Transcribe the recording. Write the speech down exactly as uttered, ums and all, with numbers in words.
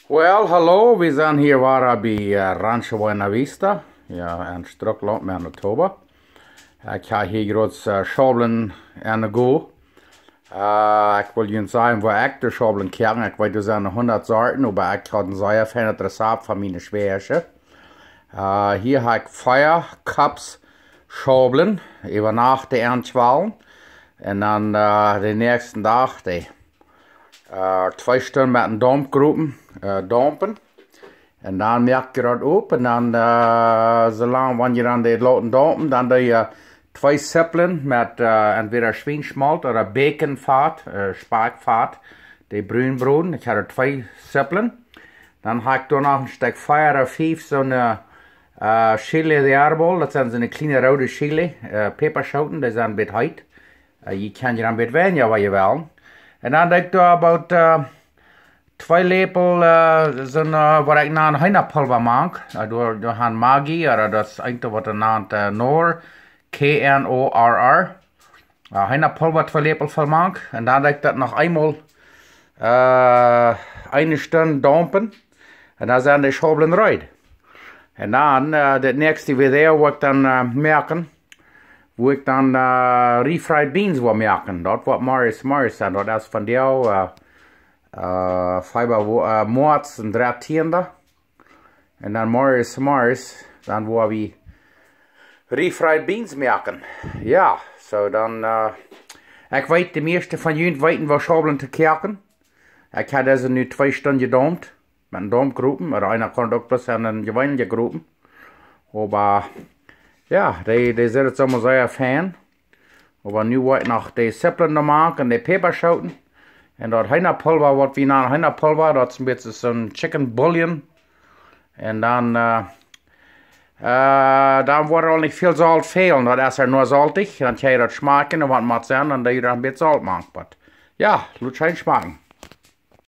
Well, hallo, wie sent hia wada bie äh, Rancho Buena Vista, jo, en Strucklaunt, Manitoba. Ekj hab hia jrod äh, Schaublen aun de go. Äh, ekj well junt sajen, woo ekj de Schaublen kjikj. Ekj weet, doa sent hundat Sorten, oba ekj haud een sea feinet Rezept von miene Schwäajasche. Äh, hia hab ekj vea Cups Schaublen äwa Nacht aunjeschwollen. Un dan äh, dän näakjsten Dach dee äh, twee Stund met een Daump gropen, äh, daumpen. Un dan moak jie daut op un dan, äh, soo lang wan jie dan dee loten daumpen, dan doo jie twee Sipplen met äh, entwäda Schwienschmolt ooda Baconfat, äh, Spakjfat, dee brun broden. Ekj hab twee Sipplen. Dan hab ekj doa noch een Stekj vea ooda fief soone äh, Chile de árbol, daut sent soone kjliene roode Chile, äh, Päpaschooten, dee sent een bät heet. Äh, jie kjennen jie dan een bät weinja, wan jie wellen. Un dan doo ekj doa about äh, twee Läpel äh, soone, äh, waut ekj naun Heenapulva moak. Äh, doa, doa han Maggi, ooda daut es eent waut dee nant äh, Knorr, K N O R R. Äh, Heenapulva twee Läpel voll moak. Un dan doo ekj daut noch eemol äh, eene Stund daumpen. Un dan sent de Schaublen reed. Un dan, äh, daut näakjste Video woa ekj dan äh, moaken, woa ekj dan äh, refried beans woa moaken. Daut woat morjes, morjes sennen. Daut es vondoag äh, äh, Februar, äh, Moaz, dän dartieenden. Un dan morjes, morjes, dan woa wie refried beans moaken. Jo, soo dan, äh, ekj weet, de mieeschte von junt weeten woo Schaublen to koaken. Ekj hab dise nu twee Stund jedaumpt, met een Daump gropen, ooda eena kaun daut uk bloos en een jeweenelja gropen. Oba, jo, dee, dee sitt soo mau sea fein. Oba nu woa ekj noch de Sipplen doa moaken un de Päpaschooten. Un daut Heenapulva, waut wie nanen Heenapulva, daut es een bät soon chicken bouillon. Un dan, äh, äh, dan woat uk nich väl Solt fälen. Daut es hia nich soltich. Dan kjenn jie daut schmakjen un wan mott sennen, dan doo jie een bät Solt moaken. Oba jo, lot junt schmakjen.